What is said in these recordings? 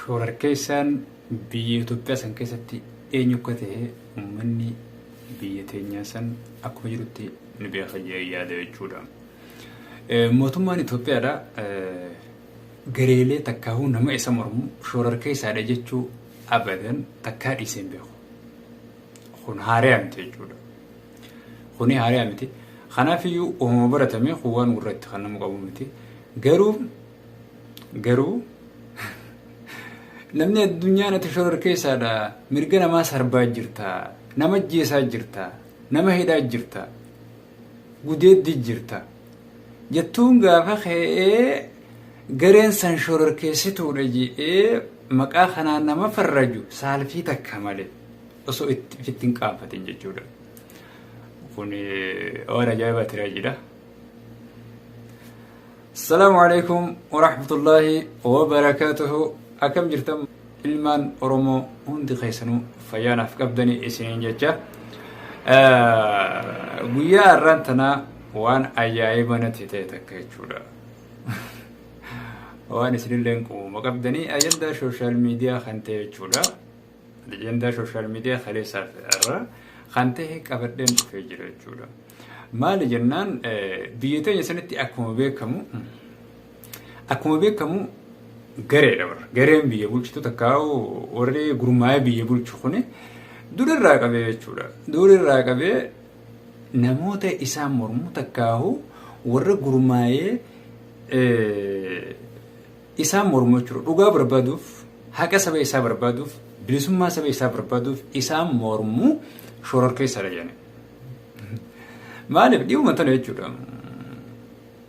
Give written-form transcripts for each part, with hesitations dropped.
Shororkeessaan biyya Itoophiyaa san keessatti eenyu akka ta'e uummanni biyya teenyaa san akkuma jirutti ni beeka jedhee yaada jechuudha. Mootummaan Itoophiyaadha gareelee takkaahuu nama isa mormu shororkeessaadha jechuu abadan takkaa dhiisee hin beeku. Kun haaraya miti jechuudha. Kuni haaraya miti. Kanaafiyyuu uumama baratame kun waan gurratti kan nama qabu miti. Garuu namni addunyaan ati shororkeessaadha, mirga namaa sarbaa jirta, nama ajjeesaa jirta, nama hidhaa jirta, gudeeddii jirta jettuun gaafa ka'ee gareen san shororkeessituudha jedhee maqaa kanaan nama farraju saalfii takka malee osoo itti hin qaanfatin jechuudha. Kun waan ajaa'ibaati raajiidha. Assalaamu alaikum warahmatullaahi wabarakaatuhu. Akkam jirtan ilmaan Oromoo hundi keessanuu fayyaa naaf qabdanii isiniin jecha. Guyyaa har'aan tanaa waan ajaa'iba natti ta'e takka jechuudha. Waan isinillee qubuma qabdanii ajandaa sooshaal miidiyaa kan ta'e jechuudha. Ajandaa sooshaal miidiyaa kaleessaaf irra kan ta'e qabadheen dhufee jira jechuudha. Maali jennaan, biyya teenya sanitti akkuma beekamu gareedha warra. Gareen biyya bulchitu takka warri gurmaa'ee biyya bulchu kuni durirraa qabee jechuudha. Durirraa qabee namoota isaan mormu takkaahu warra gurmaa'ee isaan mormu jechuudha. Dhugaa barbaaduuf, haqa saba isaa barbaaduuf, bilisummaa saba isaa barbaaduuf isaan mormu shororkeessaadha jedhani. Maaliif dhiyuma tana jechuudha.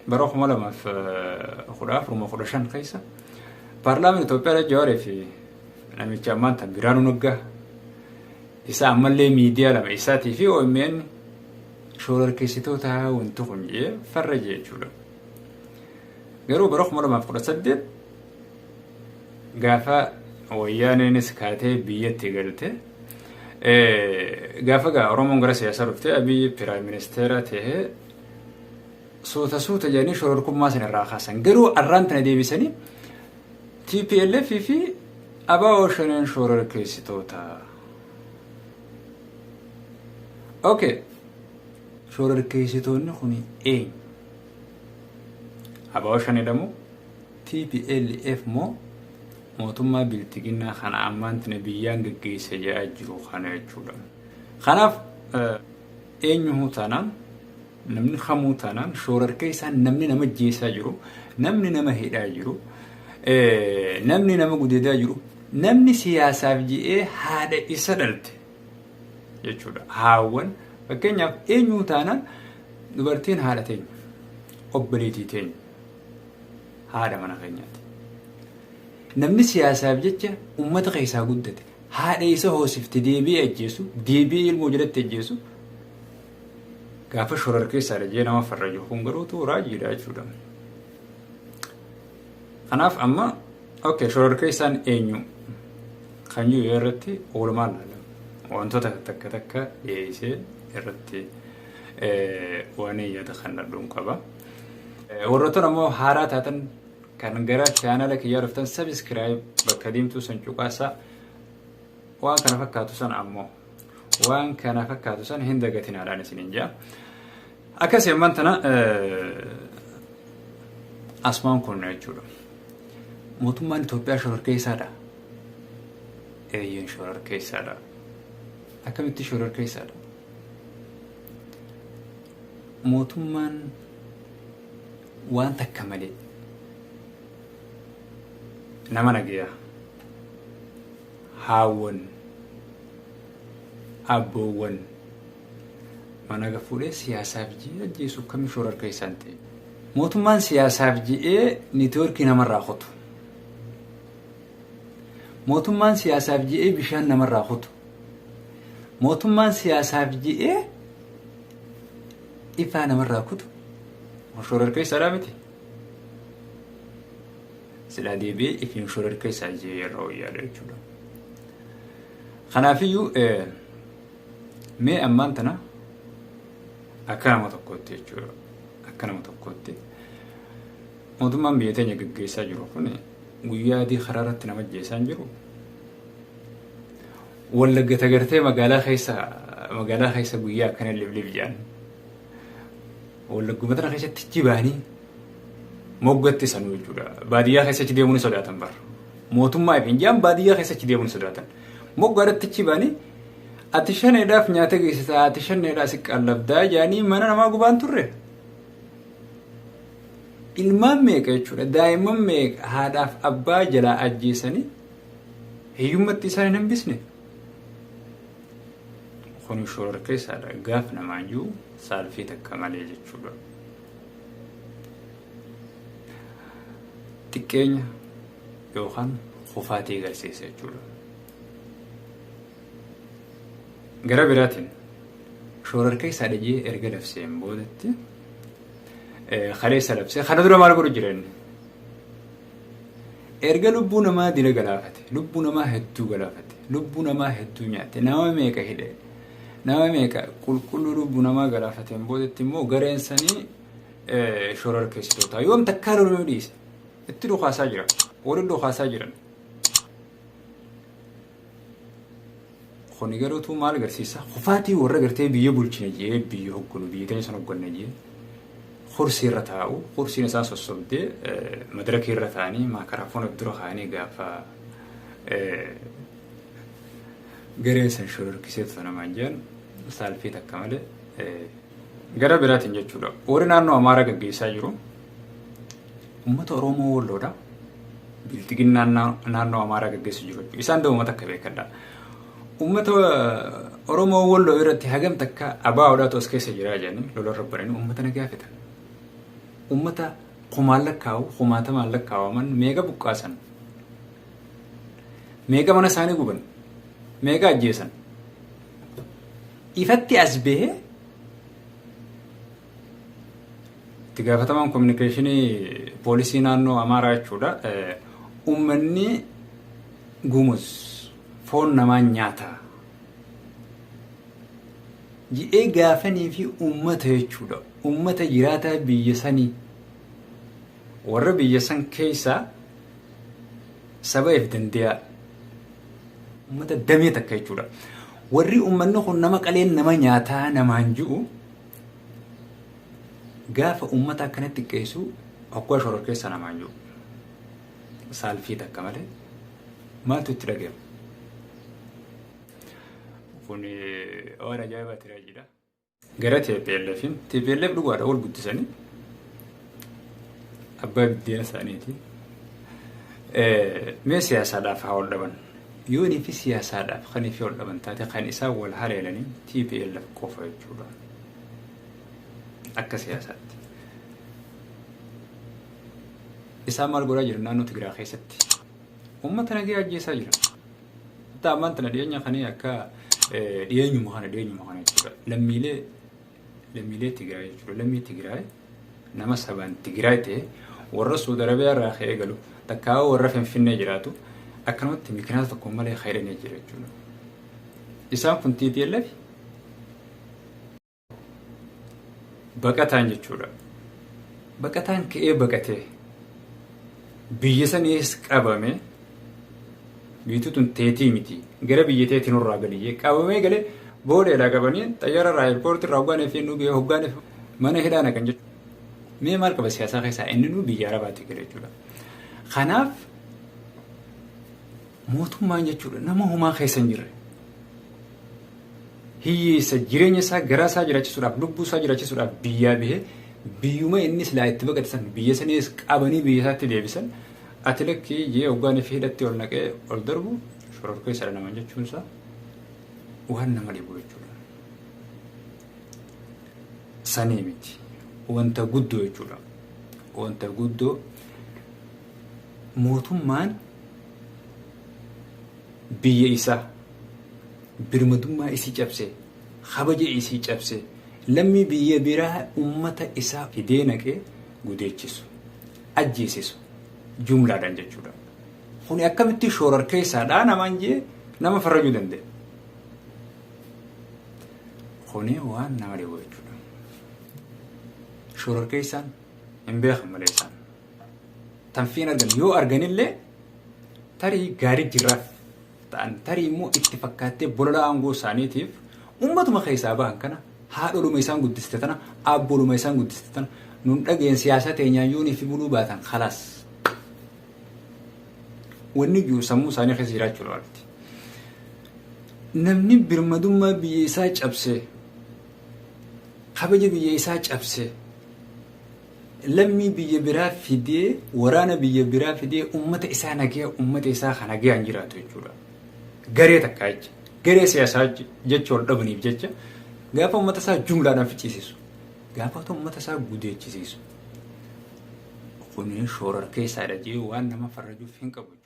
Bara 2014, 15 keessa paarlaamaan Itoophiyaa Jawaarii fi namicha ammaan tan Biraanuu Naggaa isa ammallee miidiyaa lama isaatii fi OMN shororkeessitoota wanti kun jee farra jechuudha. Garuu bara 2018 gaafa wayyaaneenis kaatee biyyatti galte, gaafa gaa Oromoon gara siyaasaa dhufte, Abiyyi prime minister ta'ee, suuta suuta jedhanii shororkummaa sana irraa kaasan. Garuu arraan tana deebisanii TPLF fi ABO Shaneen shororkeessitoota. Okay. Shororkeessitoonni kun eenyu? ABO Shanee moo, TPLF moo, mootummaa biltiginnaa kana ammaan tana biyyaan geggeessa jedhaa jiru kana jechuudha? Kanaaf eenyuhuu taanaan, namni kamuu taanaan shororkeessaan, namni nama jeessaa jiru, namni nama hidhaa jiru, namni nama gudeedaa jiru, namni siyaasaaf je'ee haadha isa dhalte jechuudha. Haawwan fakkeenyaaf eenyuu taanaan, dubartiin haadha teenya, obboleettii teenya, haadha mana keenyaati. Namni siyaasaaf jecha uummata keessaa guddate haadha isa hoosifte deebi'ee ajjeesu, deebi'ee ilmoo jalatti ajjeesu, gaafa shororkeessaadha jee nama farraju kun garuutu raajiidha jechuudha. Kanaaf amma okay, shororkeessaan eenyu kan jiru irratti oolmaan laala. Wantoota takka takka dhiyeessee irratti waan yaada kan dhadhuun qaba. Warroota ammoo haaraa taatan kan gara chaanala kiyyaa dhuftan, subscribe bakka diimtuu san cuqaasaa, waan kana fakkaatu san ammoo waan kana fakkaatu san hin dagatinaadhaan isiniin jaa. Akkasii ammaan tana asmaan kun jechuudha. Mootummaan Itoophiyaa shororkeessaadha. Eeyyeen, shororkeessaadha. Akkamitti shororkeessaadha? Mootummaan waan takka malee nama nagayaa, haawwan, abboowwan mana fuudhee siyaasaaf ji'ee ajjeesu akkami shororkeessaan ta'e? Mootummaan siyaasaaf ji'ee network namarraa kutu. Mootummaan siyaasaaf ji'ee bishaan namarraa kutu. Mootummaan siyaasaaf ji'ee ifaa namarraa kutu. Shororkeessaadhaa miti? Silaa deebi'ee ifiin shororkeessaa ji'ee yeroo yaada jechuudha. Kanaafiyyuu mee ammaan tana akka nama tokkootti jechuudha. Akka nama tokkootti mootummaan biyya teenya gaggeessaa jiru kun Guyyaa adii karaa irratti nama ajjeesaan jiru. Wallagga tagartee magaalaa keessa guyyaa akkana liblib jedhan. Wallagguma tana keessatti jibaanii moggatti sanuu jechuudha. Baadiyyaa keessa achi deemuu ni sodaatan bara. Mootummaa ifin jedhan baadiyyaa keessa achi deemuu ni sodaatan. Moggaadhatti achi baanii ati shaneedhaaf nyaata geessisaa, ati shaneedhaa si qallabdaa jedhanii mana namaa gubaan turre. Ilmaan meeqa jechuudha, daa'imman meeqa haadhaaf abbaa jalaa ajjeesanii hiyyummatti isaan hin hambisne. Kun shororkeessaadha gaaf namaan jiru saalfii takka malee jechuudha. Xiqqeenya yookaan kufaatii agarsiisa jechuudha. Gara biraatiin shororkeessaadha jee erga labseen boodatti, kaleessa labsee, kana dura maal godhu jira inni? Erga lubbuu namaa dila galaafate, lubbuu namaa hedduu galaafate, lubbuu namaa hedduu nyaate, nama meeqa hidhe, nama meeqa qulqulluu lubbuu namaa galaafateen boodatti immoo gareen sanii shororkeessitoota yoom takkaa loluu dhiise, itti dhukaasaa jira, warri dhukaasaa jiran. Kuni garuutu maal agarsiisa? Kufaatii warra gartee biyya bulchine jee, biyya hogganu, biyya teenya sana hogganne jee kursii irra taa'u, kursiin isaan sossobdee madarakii irra taa'anii maakarafoona dura kaa'anii gaafa gareen san shororkiseetu namaan jedhan saalfii takka malee. Gara biraatiin jechuudha. Warri naannoo Amaaraa gaggeessaa jiru uummata Oromoo Walloodha. Bilxiginnaan naannoo Amaaraa gaggeessu jiru jechuudha. Isaan da'uma takka beekadha. Uummata Oromoo Walloo irratti hagam takka abaa'oodhaatu as keessa jira jedhanii lola rabbananii uummata nagaa fixan. Uummata kumaan lakkaa'u, kumaatamaan lakkaa'aman meeqa buqqaasan? Meeqa mana isaanii guban? Meeqa ajjeesan? Ifatti as bahee itti gaafatamaan kominikeeshinii poolisii naannoo Amaaraa jechuudha. Uummanni Gumuz foon namaa nyaata ji'ee gaafanii fi uummata jechuudha. Uummata jiraataa biyya sanii, warra biyya san keessaa saba if dandeeyaa uummata damee takka jechuudha. Warri uummanni kun nama qaleen nama nyaataa namaan ji'u gaafa uummata akkanatti xiqqeessu hoggaa shororkeessa namaan ji'u. Saalfii takka malee maaltu itti dhaga'ama? Kun waan ajaa'ibaati, raajiidha. Gara TPLFin, TPLF dhugaadha, wal guddisanii abbaa biddeena isaaniiti. Mee siyaasaadhaaf haa wal dhaban. Yoo inni fi siyaasaadhaaf kan fi wal dhaban taate, kan isaan wal haleelanii TPLF qofa jechuudha. Akka siyaasaatti. Isaan maal godhaa jiran naannoo Tigraay keessatti? Uummata nagee ajjeesaa jiran. Hatta ammaan tana dhiyeenya kanii akka dhiyeenyuma kana jechuudha. Lammiilee Tigraay jechuudha. Lammii Tigraay, nama sabaan Tigraay ta'e, warra Suudi Arabiyaa irraa ka'ee galu takkaa warra Finfinnee jiraatu akkanumatti mikinaata tokko malee hidhanii jira jechuudha. Isaan kun TPLF baqataan jechuudha. Baqataan ka'ee baqatee biyya saniis qabame, biyyi tun teetii miti, gara biyya teetii nurraa galiyyee qabamee galee boodeedhaa qabanii xayyaara irraa airportii irraa hoggaanii fi nu hoggaanii mana hidhaa naqan jechuudha. Mee maal qaba siyaasaa keessaa inni nu biyya Arabaatti gale jechuudha. Kanaaf mootummaan jechuudha nama homaa keessa hin jirre, hiyyeessa jireenya isaa garaa isaa jiraachisuudhaaf, lubbuu isaa jiraachisuudhaaf biyyaa bahee, biyyuma inni silaa itti baqate san, biyya saniis qabanii biyya isaatti deebisan, ati lakkii jee hoggaanii fi hidhatti ol naqee ol darbu shororkeessadha naman jechuun isaa waan nama dhibu jechuudha. Sanii miti, wanta guddoo jechuudha. Wanta guddoo mootummaan biyya isaa birmadummaa isii cabsee, kabaja isii cabsee, lammii biyya biraa ummata isaa fidee naqee gudeechisu, ajjeesisu jumlaadhaan jechuudha. Kuni akkamitti shororkeessaadhaa namaan jee nama farrajuu danda'a? Kuni waan nama dhibu jechuudha. Shororkeessaan hin beekan malee isaan. Tanfiin argan yoo arganillee Tarii gaarii jirraaf ta'an, tarii immoo itti fakkaattee bolola aangoo isaaniitiif ummatuma keessaa bahan kana, haadholuma isaan guddiste tana, abbooluma isaan guddiste tana, nun dhageen siyaasa teenyaan yoonii fi buluu baatan khalaas. Wanni jiru sammuu isaanii keessa jiraachuu dha. Namni birmadummaa biyya isaa cabse, kabaja biyya isaa cabse, lammii biyya biraa fidee, waraana biyya biraa fidee, ummata isaa nagaya, ummata isaa kan nagayaan jiraatu jechuudha. Garee takkaa jecha, garee siyaasaa jecha wal dhabaniif jecha gaafa ummata isaa jumlaadhaan ficcisiisu, gaafa ummata isaa gudeechisiisu, kuni shororkeessaadha jee waan nama farrajuuf hin qabu.